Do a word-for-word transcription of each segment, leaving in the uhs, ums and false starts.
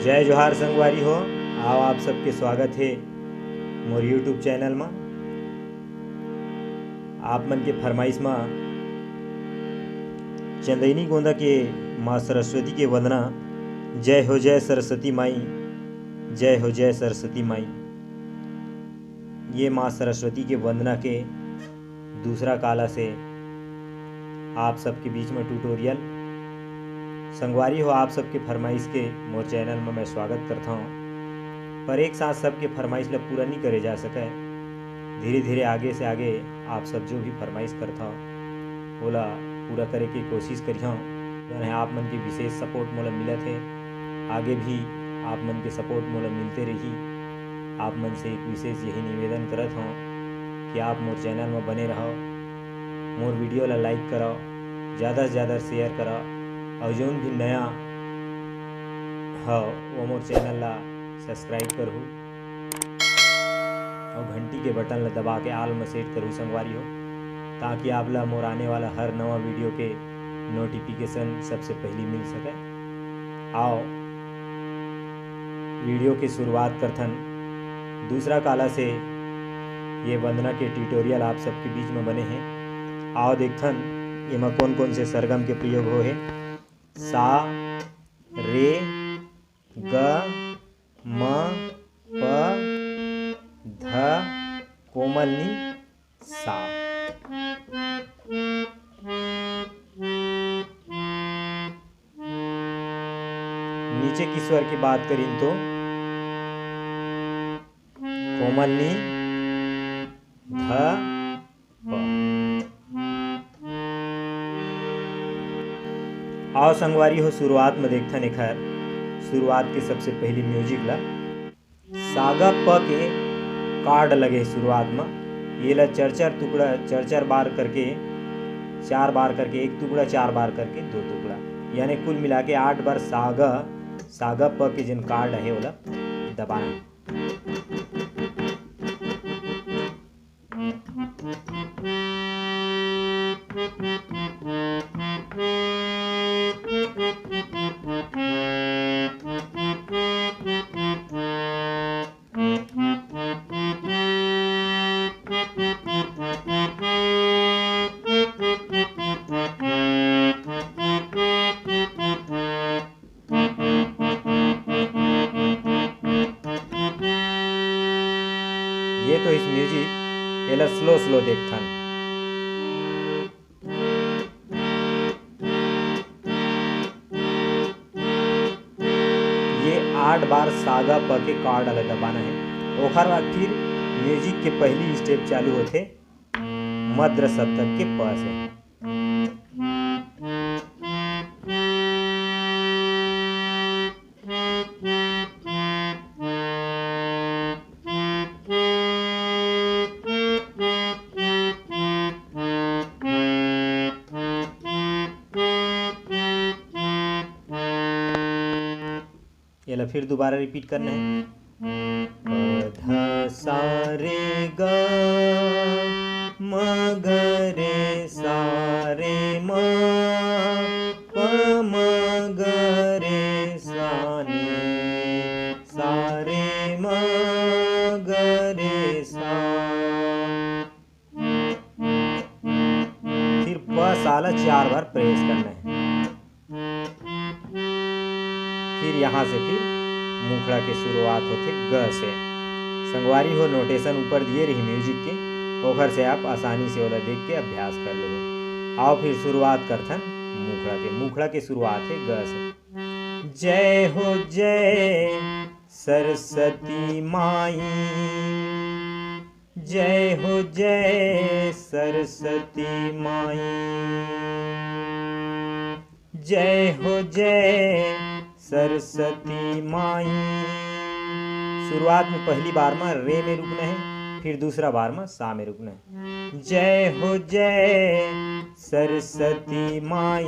जय जोहार संगवारी हो, आओ आप सबके स्वागत हे मोर YouTube चैनल म। आप मन के फरमाइश म चंदैनी गोंदा के माँ सरस्वती के वंदना, जय हो जय सरस्वती माई, जय हो जय सरस्वती माई। ये माँ सरस्वती के वंदना के दूसरा काला से आप सबके बीच में ट्यूटोरियल। संगवारी हो, आप सबके फरमाइश के मोर चैनल में मैं स्वागत करता हूँ, पर एक साथ सबके फरमाइश ला पूरा नहीं करे जा सके। धीरे धीरे आगे से आगे आप सब जो भी फरमाइश करता हो, ओला पूरा करे के कोशिश करिहौं। जौन है आप मन के विशेष सपोर्ट मोला मिलत हे, आगे भी आप मन के सपोर्ट मोला मिलते रही। आप मन से एक विशेष यही निवेदन करत हौं कि आप मोर चैनल में बने रहो, मोर वीडियो ला लाइक करो, ज़्यादा से ज़्यादा शेयर करो, और जौन भी नया हो वो मोर चैनल ला सब्सक्राइब करहू और घंटी के बटन ला दबा के ऑल में सेट करहू संगवारी हो, ताकि आप ला मोर आने वाला हर नवा वीडियो के नोटिफिकेशन सबसे पहली मिल सके। आओ वीडियो के शुरुआत करथन दूसरा काला से। ये वंदना के ट्यूटोरियल आप सबके बीच में बने हैं। आओ देखथन एमा कौन कौन से सरगम के प्रयोग हो है। सा, रे, ग, म, प, ध, कोमल नी, सा। नीचे के स्वर की बात करिन तो कोमल नी, ध, प। आओ संगवारी हो, शुरुआत में देखथन एखर शुरुआत के सबसे पहली म्यूजिक ला। सागा प के कार्ड लगे शुरुआत में, ये ला चार चार टुकड़ा, चार चार बार करके, चार बार करके एक टुकड़ा, चार बार करके दो टुकड़ा, यानी कुल मिला के आठ बार सागा, सागा प के जिन कार्ड है ओला दबाना है। ये तो इस म्यूजिक, एला स्लो स्लो देखथन। ये आठ बार सागा प के कार्ड वाला दबाना है। ओखर बाद फिर म्यूजिक के पहली स्टेप चालू होथे मद्र सप्तक के प से। एला फिर दोबारा रिपीट करना है। प ध सा रे ग म ग रे सा रे म प म ग रे सा नी सा रे म ग रे सा। फिर प सा ला चार बार प्रेस करना है। फिर यहाँ से फिर मुखड़ा के शुरुआत होथे ग से। संगवारी हो, नोटेशन ऊपर दिए रही म्यूजिक के, ओखर से आप आसानी से ओला देख के अभ्यास कर लो। आओ फिर शुरुआत करथन मुखड़ा के। मुखड़ा के शुरुआत है ग से। जय हो जय सरस्वती माई, जय हो जय सरस्वती माई, जय हो जय सरस्वती माई। शुरुआत में पहली बार में रे में रुकना है, फिर दूसरा बार में सा में रुकना है। जय हो जय सरस्वती माई,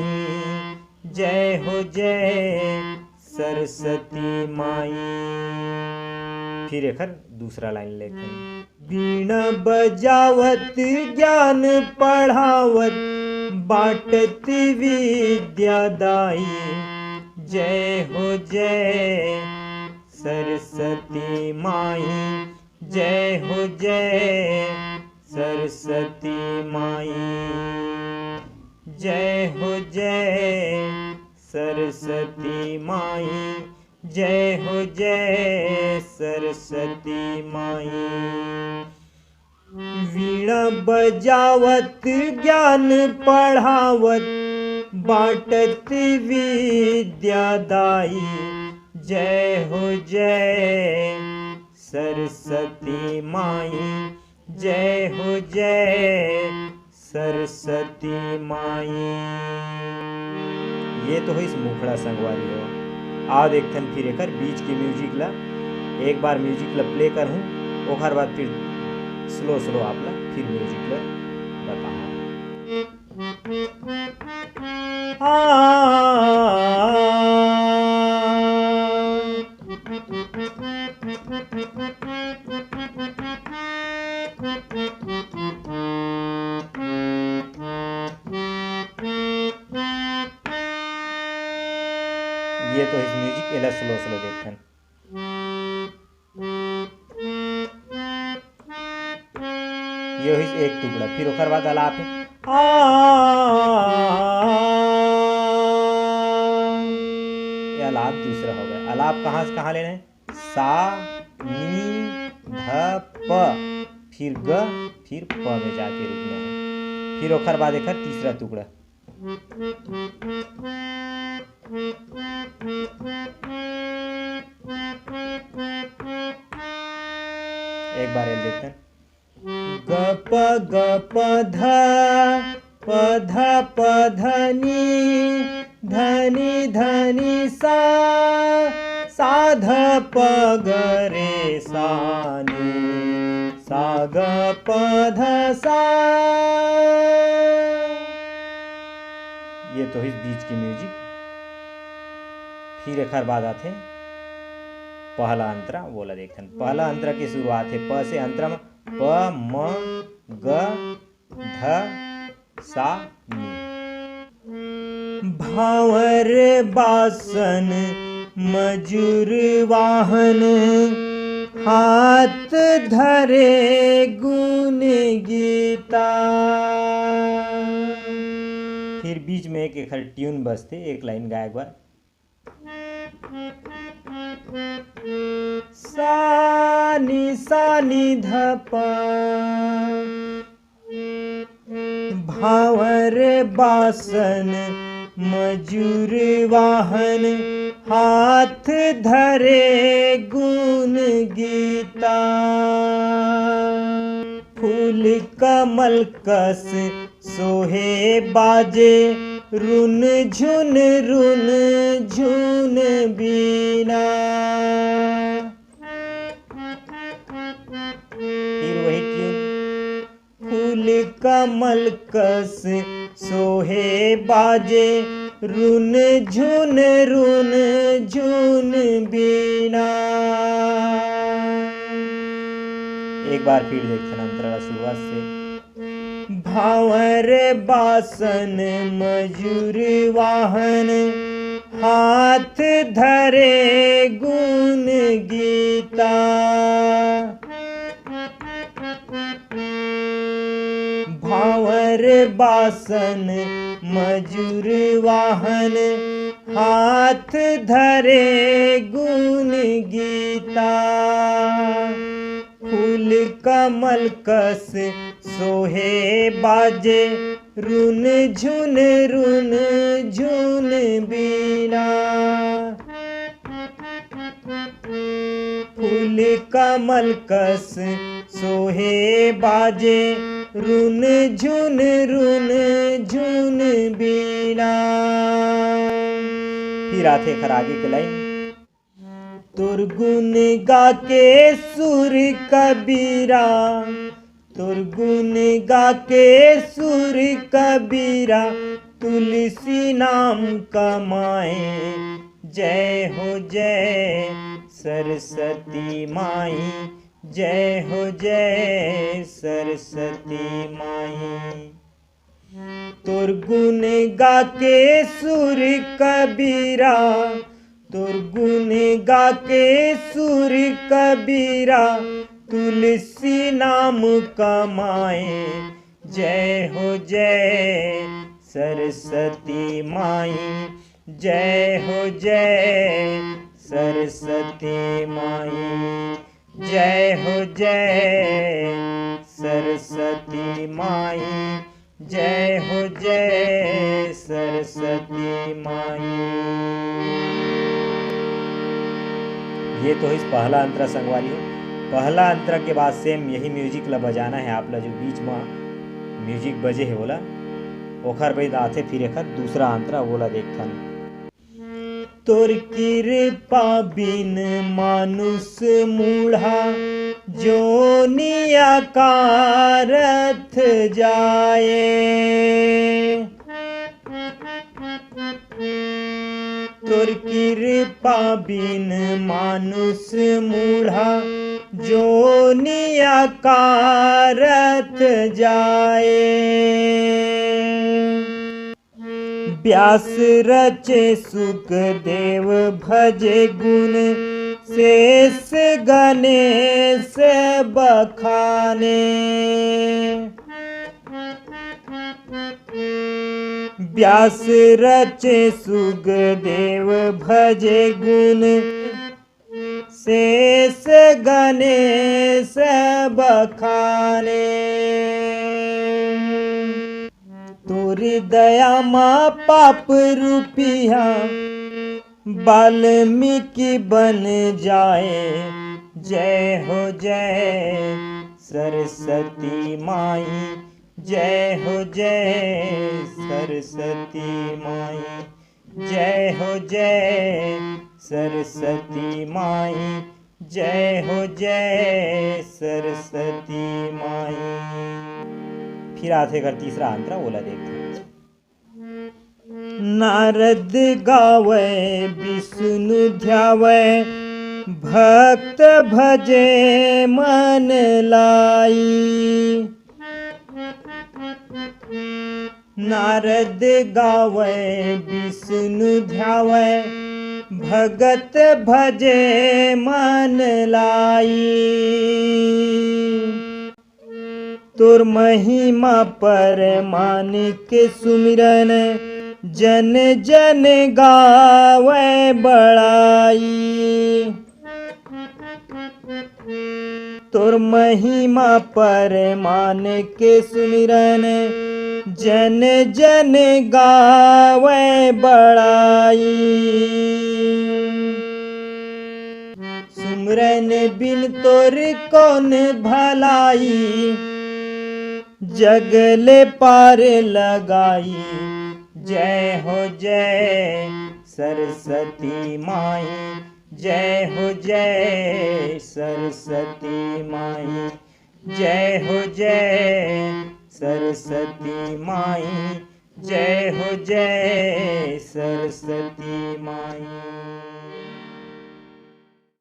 जय हो जय सरस्वती माई। फिर एखर दूसरा लाइन लेथन। बीणा बजावत ज्ञान पढ़ावत बाटत विद्या दाई। जय हो जय सरस्वती माई, जय हो जय सरस्वती माई, जय हो जय सरस्वती माई, जय हो जय सरस्वती माई। वीणा बजावत ज्ञान पढ़ावत बाटत विद्या दाई, जय हो जय सरस्वती माई, जय हो जय सरस्वती माई। ये तो होइस मुखड़ा संगवारी हो। आओ देखथन फिर एकर बीच के म्यूजिक ला, एक बार म्यूजिक ला प्ले करहूँ, ओकर बाद फिर स्लो स्लो आप ला फिर म्यूजिक ला बताऊँ। आ, ये तो होइस म्यूजिक, एला स्लो स्लो देखथन। ये होइस एक टुकड़ा, फिर ओकर बाद अलाप हे। आ, ये अलाप दूसरा हो गया। अलाप कहाँ से कहाँ लेना है? सा, नी, ध, प, फिर ग, फिर प में जाके रुकना है। फिर ओकर बाद एकर तीसरा टुकड़ा। एक बार ये देखते हैं। ग प ग प ध, प ध प ध नी, ध नी ध नी सा, सा ध प ग रे सा नी, सा ग प ध सा। ये तो होइस बीच के म्यूजिक। फिर एकर बाद आथे पहला अंतरा, वोला देखथन। पहला अंतरा के शुरुआत हे प से, अंतरा म प, म, ग, ध, सा, नी। भांवर बासन मजूर वाहन, हाथ धरे गुण गीता। फिर बीच में एक एकर ट्यून बजथे, एक लाइन गाए एक बार। सा नी सा नी ध प। भांवर बासन मजूर वाहन, हाथ धरे गुण गीता। फूल कमल कस सोहे बाजे, रुन झुन रुन झुन बीना। फिर वही ट्यून। फूल कमल कस सोहे बाजे, रुन झुन रुन झुन बीना। एक बार फिर देखथन अंतरा ला शुरुआत से। भांवर बासन मजूर वाहन, हाथ धरे गुण गीता। भांवर बासन मजूर वाहन, हाथ धरे गुण गीता। फूल कमल कस सोहे बाजे, रुन झुन रुन झुन बीना। फूल कमल कस सोहे बाजे, रुन झुन रुन झुन बीना। फिर आथे एखर आगे के लाइन। तोर गुण गा के सुर कबीरा, तोर गुण गा के सुर कबीरा, तुलसी नाम कमाए। जय हो जय सरस्वती माई, जय हो जय सरस्वती माई। तोर गुण गा के सुर कबीरा, तोर गुण गा के सुर कबीरा, तुलसी नाम कमाए। जय हो जय सरस्वती माई, जय हो जय सरस्वती माई, जय हो जय सरस्वती माई, जय हो जय सरस्वती माई। ये तो इस पहला अंतरा संगवारी हो। पहला अंतरा के बाद सेम यही म्यूजिक ला बजाना है आप ला, जो बीच में म्यूजिक बजे है वोला। ओखर बाद आथे फिर एखर दूसरा अंतरा, वोला देखथन। तोर कृपा बिन मानुष मूढ़ा, जोनिया कारथ जाए। तोर कृपा बिन मानुष मूढ़ा, जोनिया कारथ जाए। व्यास रचे सुखदेव भजे गुण, शेष गणेश बखाने। व्यास रचे सुखदेव भजे गुण, शेष गणेश बखाने। तोरी दया मा पाप रूपिया वाल्मीकि बन जाए। जय हो जय सरस्वती माई, जय हो जय सरस्वती माई, जय हो जय सरस्वती माई, जय हो जय सरस्वती माई। फिर आथे एकर तीसरा अंतरा, ओला देखथन। नारद गावै विष्णु ध्यावै, भक्त भजे मन लाई। नारद गावै विष्णु ध्यावै, भगत भजे मन लाई। तोर महिमा परमानिक सुमिरन, जन जन गावै बड़ाई। तोर महिमा परमानिक सुमिरन, जन जन गावै बड़ाई। सुमरन बिन तोर कौन भलाई, जग ले पार लगाई। जय हो जय सरस्वती माई, जय हो जय सरस्वती माई, जय हो जय सरस्वती माई, जय हो जय सरस्वती माई।